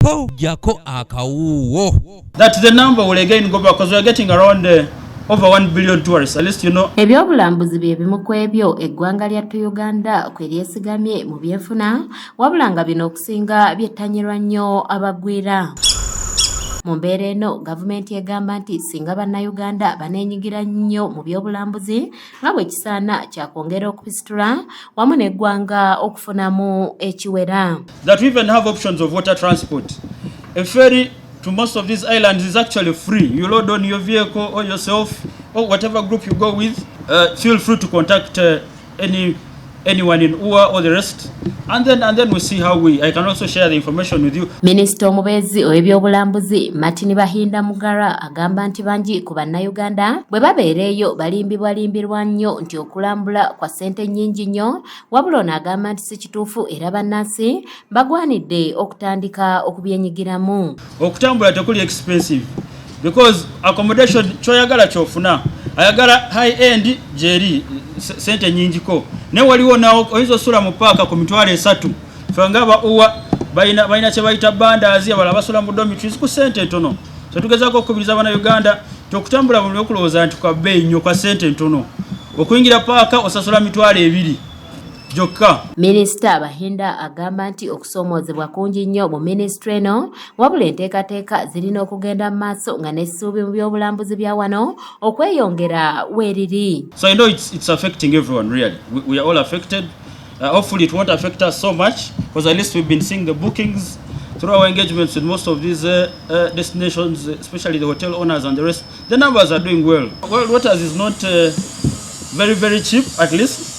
Po jako akawuuwo. That the number will again go back because we are getting around over 1 billion tourists. At least you know. Ebyobulambuzi bye bimu ku ebyo eggwanga lyattu Uganda kwe lyesigamye mu byenfuna, wabula nga bino okusinga byettanyirwa nnyo abagwira. Mu mbeera eno, gavumenti egamba nti singa Bannayuganda baneenyigira nnyo mu byobulambuzi nga bwe kisaana, kyakwongera okubisitula wamu n'eggwanga okufunamu ekiwera. That we even have options of water transport. A ferry to most of these islands is actually free. You load on your vehicle or yourself or whatever group you go with. Feel free to contact anyone in UWA or the rest, and then we see how we. I can also share the information with you. Minisita omubeezi ow'ebyobulambuzi Martin Bahinda Mugara agamba nti bangi ku Bannayuganda bwe babeera eyo balimbibwalimbirwa nnyo nti okulambula kwa ssente nnyingi nnyo, wabula ono agamba nti si kituufu era bannansi bagwanidde okutandika okubyenyigiramu. Okutambula tekuli expensive because accommodation kyoyagala kyofuna, ayagala high end gyeri sente nyingiko, naye waliwo nawo oyinza osula mu paaka ku 30,000. Fe nga aba UWA balina kye bayita bandazi, abalala basula mu dormitories ku sente ntono. So tugezaako okukubiriza Bannayuganda ti okutambula buli okulowooza nti kwa bbeeyi nnyo, kwa sente ntono. Okuyingira paaka osasula 20,000 gyokka. Minisita Bahinda agamba nti okusoomoozebwa kungi nnyo mu minisitule eno, wabula enteekateeka zirina okugenda mu maaso nga n'essuubi mu by'obulambuzi bya wano okweyongera weeriri. So I know it's affecting everyone, really. We are all affected. Hopefully it won't affect us so much because at least we've been seeing the bookings through our engagements with most of these destinations, especially the hotel owners and the rest. The numbers are doing well. Well, Waters is not very, very cheap, at least.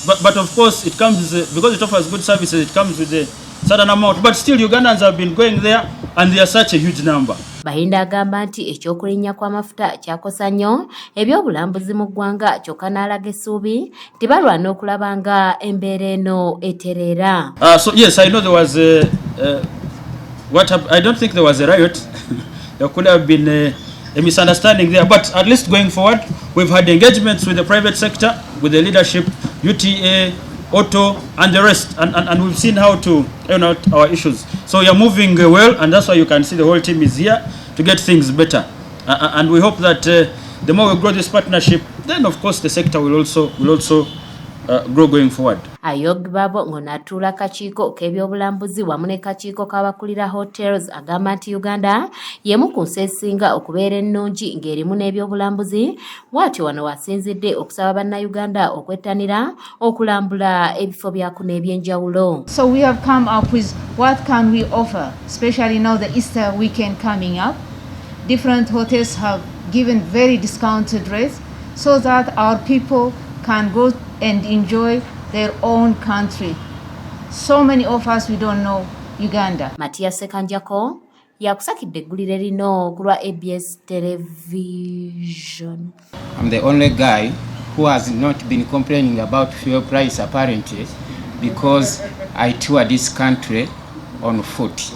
But of course, it comes, because it offers good services, it comes with a certain amount. But still, Ugandans have been going there and they are such a huge number. Bahinda agamba nti ekyokulinnya kw'amafuta kyakosa nnyo ebyobulambuzi mu ggwanga, kyokka n'alaga essuubi nti balwana okulaba nga embeera eno etereera. So yes, I know there was a, I don't think there was a riot. There could have been a misunderstanding there, but at least going forward, we've had engagements with the private sector, with the leadership, UTA, Auto, and the rest, and we've seen how to iron out our issues. So we are moving well, and that's why you can see the whole team is here to get things better. And we hope that the more we grow this partnership, then of course the sector will also grow going forward. Ayog Babo ng'onaatuula kakiiko k'ebyobulambuzi wamu ne kakiiko k'abakulira hotels agamba nti Uganda y'emu ku nsi esinga okubeera ennungi ng'erimu n'ebyobulambuzi, bw'atyo wano wasinzidde okusaba Bannayuganda okwettanira okulambula ebifo byakuno eby'enjawulo. So we have come up with what can we offer, especially now the Easter weekend coming up. Different hotels have given very discounted rates so that our people can go and enjoy their own country. So many of us, we don't know Uganda. Matiya Sekanjako yakusakidde eggulire lino ku lwa ABS Television. I'm the only guy who has not been complaining about fuel price, apparently because I tour this country on foot.